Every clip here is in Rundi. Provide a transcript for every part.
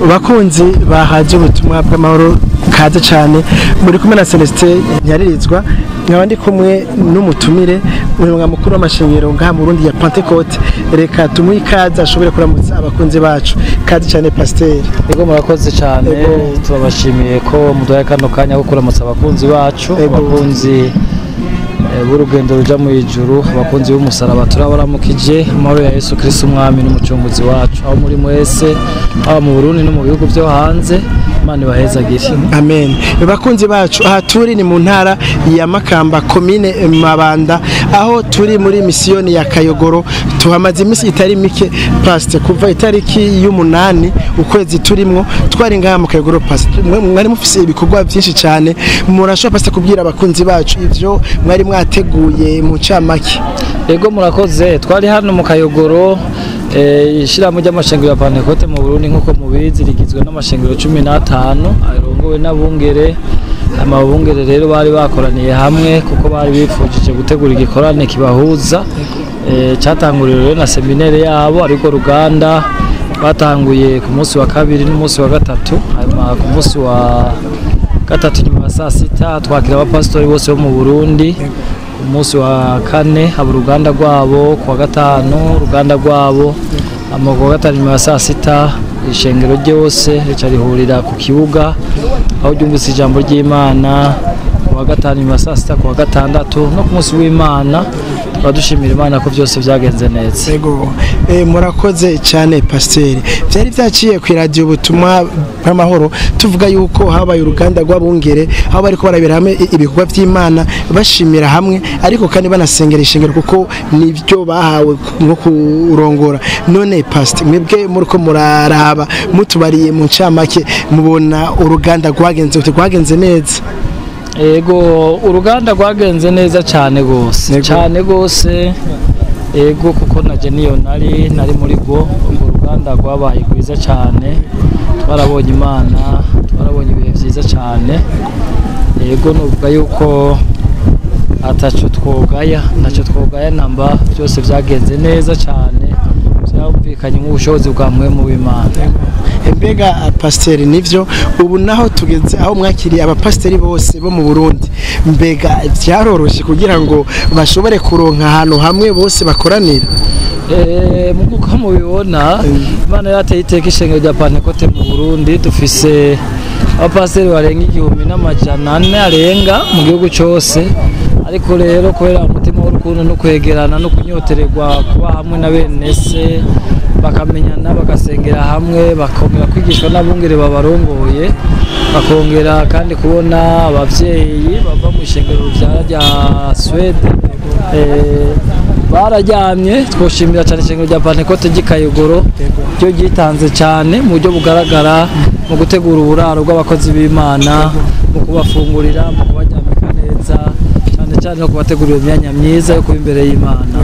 Bakunzi bahaje ubutumwa bw'amahoro, kaze cyane. Muri kumwe na Celestin Ntiyaririzwa, nkaba ndi kumwe n'umutumire, umunyamabanga mukuru w'amashengero ngaha mu Burundi ya Pentecôte. Reka tumuhe ikaze ashobore kuramutsa abakunzi bacu. Kaze cyane, pasiteri. Ego, murakoze cyane. Turabashimiye ko muduhaye kano kanya ko kuramutsa abakunzi bacu, abakunzi b'urugendo ruja mu ijuru, abakunzi b'umusaraba. Turabaramukije amahoro ya Yesu Kristo, umwami n'umucunguzi wacu. Aho muri mwese, haba mu Burundi no mu bihugu byo hanze, Imana ibahezagire. Amen. Bakunzi bacu, aha turi ni mu ntara ya Makamba, komine Mabanda, aho turi muri misiyoni ya Kayogoro. Tuhamaze iminsi itari mike, pasite, kuva itariki y'8 ukwezi turimwo twari ngaha mu Kayogoro. Pasite, mwari mufise ibikorwa byinshi cyane. Murashobora, pasite, kubwira abakunzi bacu ivyo mwari mwateguye mu ncamake? Ego, murakoze. Twari hano mu Kayogoro. Ishirahamwe ry'amashengero ya Pentecôte mu Burundi, nk'uko mubizi, rigizwe n'amashengero 15 arongowe n'abungere. Amabungere rero bari bakoraniye hamwe kuko bari bifujije gutegura igikorane kibahuza. Catanguriwe rero na séminaire yabo, ariko ruganda batanguye ku munsi wa kabiri n'umunsi wa gatatu. Hanyuma ku munsi wa gatatu nyuma ya saa sita twakira abapasitori bose bo mu Burundi. Ku munsi wa kane haba uruganda rwabo, ku wa gatanu uruganda rwabo. Hama ku wa gatanu nyuma ya saa sita ishengero ryose rica rihurira ku kibuga, aho ryumvise ijambo ry'Imana ku wa gatanu nyuma ya saa sita, ku wa gatandatu no ku munsi w'Imana. Tukaba dushimira Imana ko byose byagenze neza. Ego, murakoze cyane, pasiteri. Byari byaciye ku iradiyo ubutumwa bw'amahoro, tuvuga yuko habaye uruganda rw'abungere, aho bariko barabera hamwe ibikorwa by'Imana, bashimira hamwe, ariko kandi banasengera ishengero kuko nibyo bahawe nko kurongora. None pasiteri, mwebwe muriko muraraba, mutubariye mu ncamake, mubona uruganda rwagenze gute? Rwagenze neza? Ego, uruganda rwagenze neza cyane gose. Cyane gose, ego, kuko naje niyo nari muri rwo. Urwo ruganda rwabaye rwiza cyane, twarabonye Imana, twarabonye ibihe byiza cyane. Ego, nuvuga yuko ataco twogaya, ntacyo twogaya namba. Byose byagenze neza cyane, byumvikanye nk'ubushobozi bwa mpwemu w'Imana. Mbega pasiteri, nivyo, ubu naho tugeze aho mwakiriye abapasiteri bose bo mu Burundi. Mbega byaroroshe kugira ngo bashobore kuronka ahantu hamwe bose bakoranira? Nk'uko mubibona, Imana yarateye iteka ishengero rya Pentecôte mu Burundi. Dufise abapasiteri barenga 1400 arenga mu gihugu cyose. Ariko rero kubera umutima w'urukundo no kwegerana no kunyotererwa kuba hamwe na bene se, bakamenyana, bagasengera hamwe, bakongera kwigishwa n'abungere babarongoye, bakongera kandi kubona abavyeyi bava mu ishengero ruvyara rya Swede, bararyamye. Twoshimira cyane ishengero rya Pentecôte ry'i Kayogoro ryo ryitanze cyane mu buryo bugaragara mu gutegura uburaro bw'abakozi b'Imana, mu kubafungurira, mu kubaryamika neza, cyane cyane no kubategurira imyanya myiza yo kuba imbere y'Imana.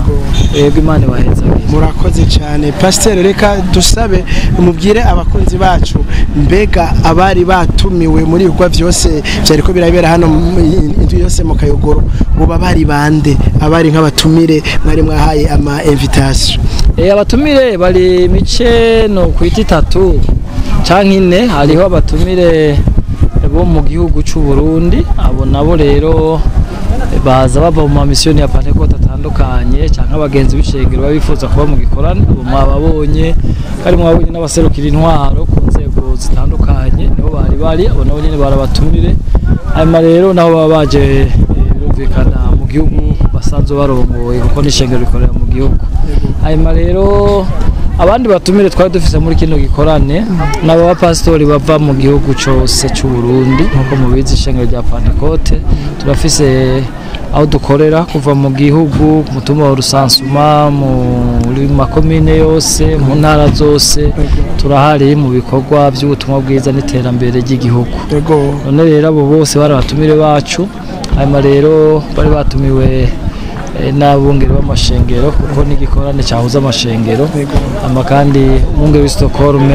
Yego, Imana ibahezagire. Murakoze cyane, pasiteri. Reka dusabe mubwire abakunzi bacu, mbega abari batumiwe muri ibikorwa byose byariko birabera hano indwi yose mu Kayogoro boba bari bande, abari nk'abatumire mwari mwahaye ama invitation? Abatumire bari mice no kwita itatu canke ine. Hariho abatumire bo mu gihugu c'u Burundi. Abo nabo rero baza bava mu mamisiyoni ya Pentecôte atandukanye, canke abagenzi b'ishengero baba bifuza kuba mu gikorane. Abo mwababonye, kandi mwabonye n'abaserukira intwaro ku nzego zitandukanye, nibo bari. Abo nabo nyene barabatumire. Hanyuma rero nabo baba baje, birumvikana, mu gihugu basanzwe barongoye, kuko n'ishengero rikorera mu gihugu. Hanyuma rero abandi batumire twari dufise muri kino gikorane n'aba bapasitori bava mu gihugu cose c'u Burundi. Nk'uko mubizi, ishengero rya Pentecôte turafise aho dukorera kuva mu gihugu, ku mutumba wa Rusansuma, muri makomine yose, mu ntara zose turahari mu bikorwa by'ubutumwa bwiza n'iterambere ry'igihugu. None rero abo bose bari abatumire bacu. Hanyuma rero bari batumiwe n'abungeri b'amashengero, kuko n'igikorane cyahuza amashengero. Ama kandi umwungeri w'i Stockholm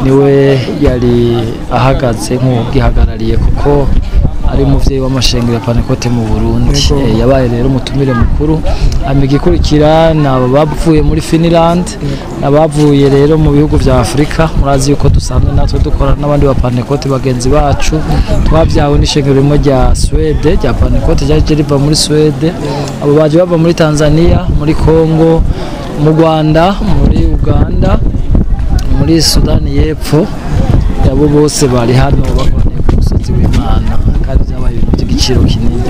niwe yari ahagaze nk'ugihagarariye, kuko ari umuvyeyi w'amashengero ya Pantekote mu Burundi. Yabaye rero umutumire mukuru. Amigikurikira nabo bavuye muri Finland, nabavuye rero mu bihugu vya Afrika. Murazi yuko dusanzwe natwe dukora n'abandi ba Pantekote bagenzi bacu, twabyawe n'ishengero rimwe rya Swede rya Pantekote ryaje riva muri Swede. Abo baje bava muri Tanzania, muri Congo, mu Rwanda, muri Uganda, muri Sudani y'Epfo. Abo bose bari hano bakoraniye ku musozi w'Imana, kandi byabaye ibintu by'igiciro kinini.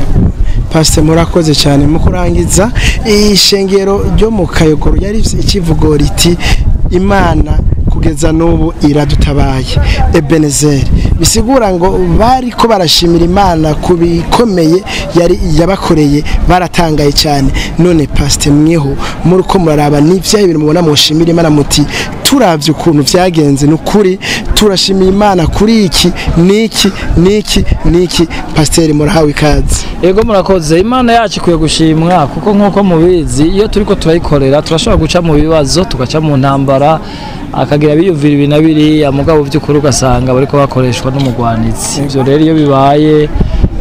Pastor, murakoze cyane. Mu kurangiza, ishengero ryo mu Kayogoro yari ikivugo riti Imana kugeza n'ubu iradutabaye, Ebenezer, bisigura ngo bari ko barashimira Imana ku bikomeye yari yabakoreye, baratangaye cyane. None Pastor, mweho muri ko muraraba n'ivyaha ibintu mubona mushimira Imana, muti turavye ukuntu vyagenze, nukuri turashimiye Imana kuri iki niki niki niki? Pastor, murahawe ikaze. Ego, murakoze. Imana yacu ikwiye gushimwa, kuko nk'uko mubizi, iyo turiko turayikorera turashobora guca mu bibazo, tugaca mu ntambara, akagira biyumvira ibi na biriya, mugabo by'ukuri ugasanga bariko bakoreshwa n'umugwanitsi. Ivyo rero iyo bibaye,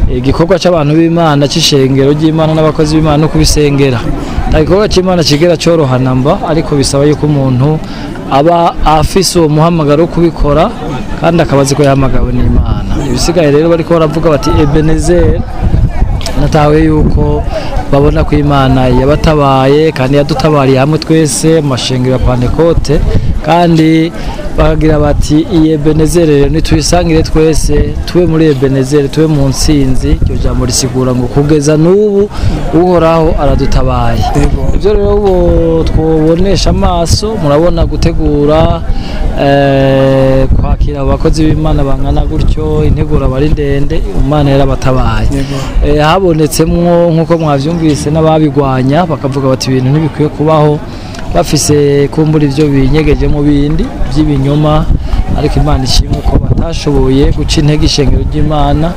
igikorwa c'abantu b'Imana, c'ishengero ry'Imana n'abakozi b'Imana no kubisengera. Nta gikorwa c'Imana kigera coroha namba, ariko bisaba yuko umuntu aba afise uwo muhamagaro wo kubikora, kandi akaba azi ko yahamagawe n'Imana. Ibisigaye rero, bariko baravuga bati Ebenezer, natawe yuko babona ko Imana yabatabaye kandi yadutabariye hamwe twese mu mashengero ya Pantekote, kandi bakagira bati iyi Ebenezer rero nituyisangire twese, tube muri Ebenezer, tube mu ntsinzi. Iryo jambo risigura ngo kugeza n'ubu Uhoraho aradutabaye. Ibyo rero ubu twobonesha amaso, murabona gutegura kwakira abakozi b'Imana bangana gutyo, integuro aba ari ndende. Imana yarabatabaye. Habonetsemwo nk'uko mwavyumvise n'ababigwanya, bakavuga bati ibintu ntibikwiye kubaho, bafise kumbura ivyo binyegeje mu bindi by'ibinyoma, ariko Imana ishimwe ko batashoboye guca intege ishengero ry'Imana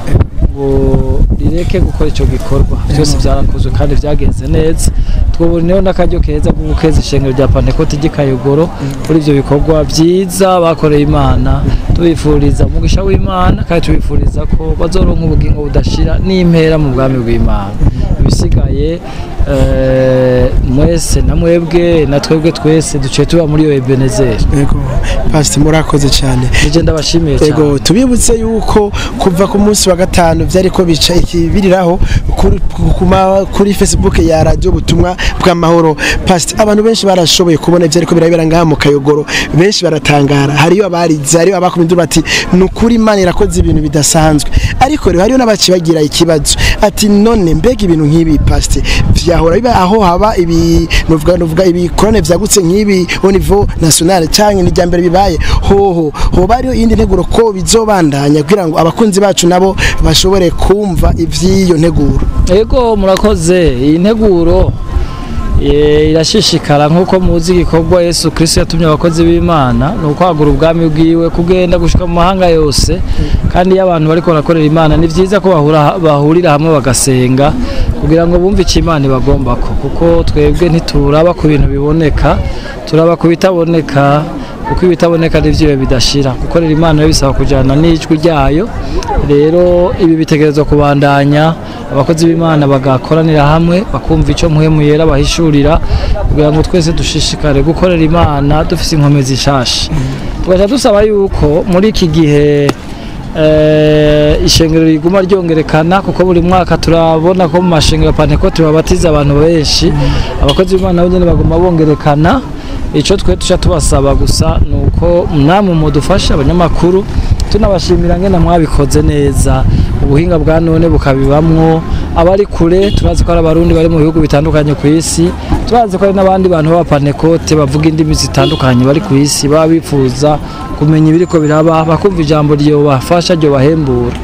ngo rireke gukora ico gikorwa. Byose byarakozwe kandi byagenze neza. Twuboneyeho n'akaryo keza ko gukeza ishengero rya Pantekote ry'i Kayogoro kuri ivyo bikorwa vyiza bakoreye Imana, tubifuriza umugisha w'Imana, kandi tubifuriza ko bazoronka ubugingo budashira n'impera mu bwami bw'Imana. Ibisigaye, mwese na mwebwe na twebwe twese duciye tuba muri iyo Ebenezer. Ego, Pastor, murakoze cyane. Nije ndabashimiye cyane. Ego, tubibutse yuko kuva ku munsi wa gatanu vyariko bica ikibiriraho kuri Facebook ya Radio Butumwa bw'Amahoro. Pastor, abantu benshi barashoboye kubona ivyariko birabera ngaha mu Kayogoro, benshi baratangara, hariyo abarize, hariyo abakomye bati nukuri Imana irakoze ibintu bidasanzwe. Ariko rero hariyo n'abaci bagira ikibazo ati none mbega ibintu nk'ibi, Pastor, vyahora biba aho haba ibi nuvuga ibikorane vyagutse nk'ibi au niveau national, canke ni mbere bibaye? Hoho hoba hariho iyindi nteguro ko bizobandanya, kugira ngo abakunzi bacu nabo bashobore kumva ivy'iyo nteguro? Ego, murakoze. Iyi nteguro irashishikara. Nk'uko muzi, igikorwa Yesu Kristo yatumye abakozi b'Imana ni ukwagura ubwami bwiwe, kugenda gushika mu mahanga yose. Kandi iyo abantu bariko barakorera Imana, ni vyiza ko bahurira hamwe bagasenga kugira ngo bumve icyo Imana ibagombako, kuko twebwe ntituraba ku bintu biboneka, turaba ku bitaboneka, kuko ibitaboneka nivyo biba bidashira. Gukorera Imana rero bisaba kujana n'ijwi ryayo. Rero ibi bitegerezwa kubandanya, abakozi b'Imana bagakoranira hamwe, bakumva ico Mpwemu Yera bahishurira, kugira ngo twese dushishikare gukorera Imana dufise inkomezi zishasha. Tugaca dusaba yuko muri iki gihe ishengero riguma ryongerekana, kuko buri mwaka turabona ko mu mashengero ya Pantekote babatiza abantu benshi, abakozi b'Imana nabo nyene baguma bongerekana. Ico twe tuca tubasaba gusa nuko namwe mudufasha abanyamakuru, tunabashimira ngena mwabikoze neza, ubuhinga bwa none bukabibamwo. Abari kure, turazi ko ari Abarundi bari mu bihugu bitandukanye ku isi, turazi ko hari n'abandi bantu b'Abapantekote bavuga indimi zitandukanye bari ku isi, baba bifuza kumenya ibiriko biraba, bakumva ijambo ryobafasha, ryobahembura.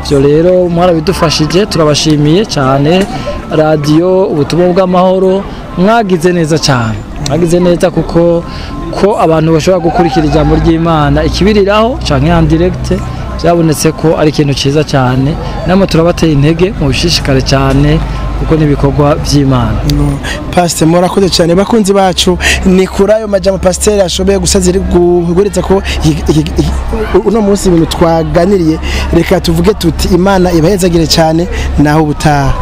Ivyo rero mwarabidufashije, turabashimiye cyane. Radiyo Ubutumwa bw'Amahoro, mwagize neza cyane, mwagize neza, kuko ko abantu bashobora gukurikira ijambo ry'Imana ikibiriraho canke en direct. Byabonetse ko ari ikintu cyiza cyane. Namwe turabateye intege mu bishishikare cyane, kuko n'ibikorwa by'Imana. Pasiteri, murakoze cyane. Bakunzi bacu, ni kuri ayo majambo pasiteri ashoboye gusazira guhuriza ko uno munsi ibintu twaganiriye. Reka tuvuge tuti Imana ibahezagire cyane, naho ubutaha.